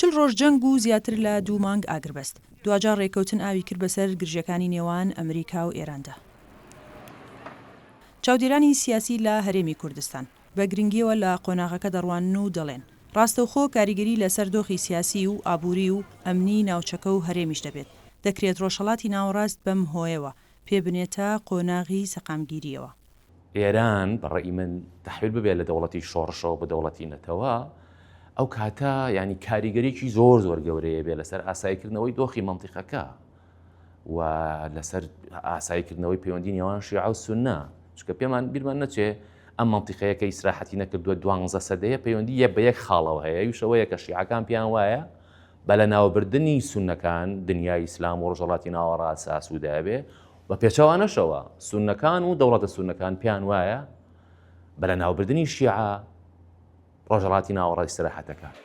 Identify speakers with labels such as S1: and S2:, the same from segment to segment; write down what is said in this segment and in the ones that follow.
S1: 40 ڕۆژ جەنگ و زیاتر لە دوو مانگ ئاگربەست، دواجار ڕێککەوتن ئاوی کرد بەسەر گرژییەکانی نێوان ئەمریکا و ئێراندا. چاودێرانی سیاسی لە هەرێمی کوردستان، بە گرنگییەوە لە قۆناغەکە دەڕوانن و دەڵێن، ڕاستەوخۆ کاریگەری لەسەر دۆخی سیاسی و ئابووری و ئەمنی ناوچەکە و هەرێمیش دەبێت، دەکرێت ڕۆژهەڵاتی ناوەڕاست بەم هۆیەوە پێ بنێتە قۆناغی سەقامگیرییەوە.
S2: ئێران بە ڕەئی من تەحویل ببێت لە دەوڵەتی شۆڕشەوە بۆ دەوڵەتی نەتەوە، ئەو کاتە یانی کاریگەریی زۆر زۆر گەورەیە بێ لەسەر ئاساییکردنەوەی دۆخی مەنتیقەکە و لەسەر ئاساییکردنەوەی پەیوەندی نێوان شیعە و سوننە، چونکە پێمان بیرمان نەچێ ئەم مەنتیقەیە کە ئیسراحەتی نەکردووە دوانزە سەدەیە پەیوەندی یە بە یەک خاڵەوە هەیە، ئەویش ئەوەیە کە شیعەکان پێیان وایە بە لەناوبردنی سوننەکان دنیای ئیسلام و ڕۆژهەڵاتی ناوەڕاست ئاسوودە ئەبێ، بە پێچەوانەشەوە سوننەکان و دەوڵەتە سوننەکان پێیان وایە بە لەناوبردنی شیعە ڕۆژهەڵاتی ناوەڕاست ئیستراحەت دەکات.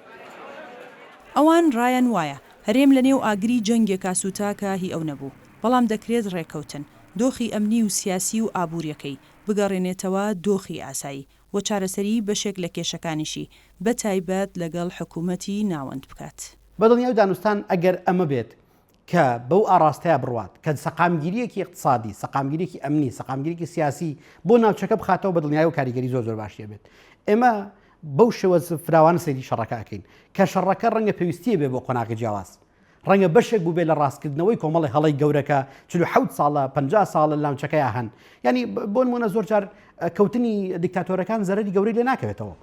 S1: ئەوان ڕایان وایە هەرێم لەنێو ئاگری جەنگێکا سووتا کە هی ئەو نەبوو، بەڵام دەکرێت ڕێککەوتن دۆخی ئەمنی و سیاسی و ئابووریەکەی بگەڕێنێتەوە دۆخی ئاسایی و چارەسەریی بەشێک لە کێشەکانیشی بە تایبەت لەگەڵ حکوومەتی ناوەند بکات.
S3: بەدڵنیایی دانوستان ئەگەر ئەمە بێت کە بەو ئاڕاستەیە بڕوات کە سەقامگیرییەکی ئیقتسادی، سەقامگیرییەکی ئەمنی، سەقامگیرییەکی سیاسی بۆ ناوچەکە بخاتەوە بە دڵنیایەوە کاریگەری زۆر زۆر باشی ئەبێت. ئێمە بەو شێوە فراوانە سەیری شەڕەکە ئەکەین کە شەڕەکە ڕەنگە پێویستیە بێ بۆ قۆناغی جیاواز. ڕەنگە بەشێک بووبێ لە ڕاستکردنەوەی کۆمەڵی هەڵەی گەورە کە 47 ساڵە 50 ساڵە لە ناوچەکەیا هەن. یانی بۆ نموونە زۆر جار کەوتنی دیکتاتۆرەکان زەرەری گەورەی لێ ناکەوێتەوە.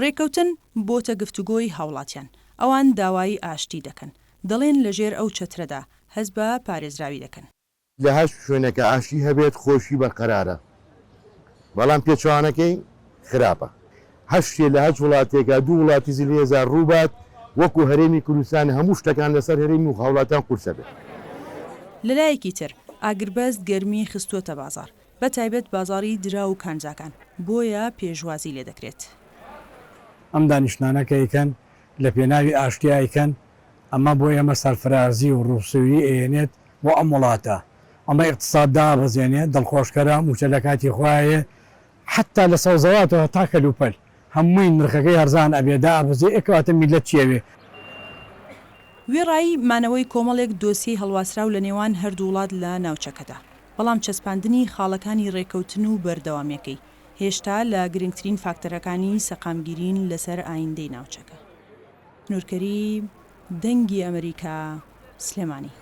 S1: رێککەوتن بۆتە گفتوگۆی هاوڵاتیان، ئەوان داوای ئاشتی دەکەن، دەڵێن لەژێر ئەو چەترەدا هەست بە پارێزراوی دەکەن.
S4: لە هەر شوێنێک کە ئاشتی هەبێت خۆشی بەرقەرارە، بەڵام پێچەوانەکەی خراپە. هەر شتێ لە هەچ وڵاتێکا دوو وڵاتی زلهێزا ڕووبات وەکو هەرێمی کوردستان هەموو شتەکان لەسەر هەرێمی و هاوڵاتیان قورسە بێت.
S1: لەلایەکی تر ئاگربەست گەرمی خستووەتە بازاڕ، بە تایبەت بازاڕی دراو و کانزاکان، بۆیە پێشوازی لێ دەکرێت.
S5: ئەم دانیشتنانە کە ئەیکەن لە پێناوی ئاشتیا ئەیکەن، ئەمە بۆ ئێمە سەرفرازی و ڕووسووری ئەیەنێت بۆ ئەم وڵاتە. ئەمە ئیقتساد دائەبەزێنێ، دڵخۆشکەرە، مووچە لە کاتی خۆیایێ، حەتتا لە سەوزەواتەوە هەتا کەلوپەل هەمووی نرخەکەی هەرزان ئەبێ، دائەبەزێ، ئێ کەواتە میللەت چی ئەوێ؟
S1: وێڕای مانەوەی کۆمەڵێک دۆسیەی هەڵواسراو لە نێوان هەردوو وڵات لە ناوچەکەدا، بەڵام چەسپاندنی خاڵەکانی رێککەوتن و بەردەوامییەکەی، هێشتا لە گرنگترین فاکتەرەکانی سەقامگیرین لەسەر ئایندەی ناوچەکە. نور کەریم، دەنگی ئەمریکا، سلێمانی.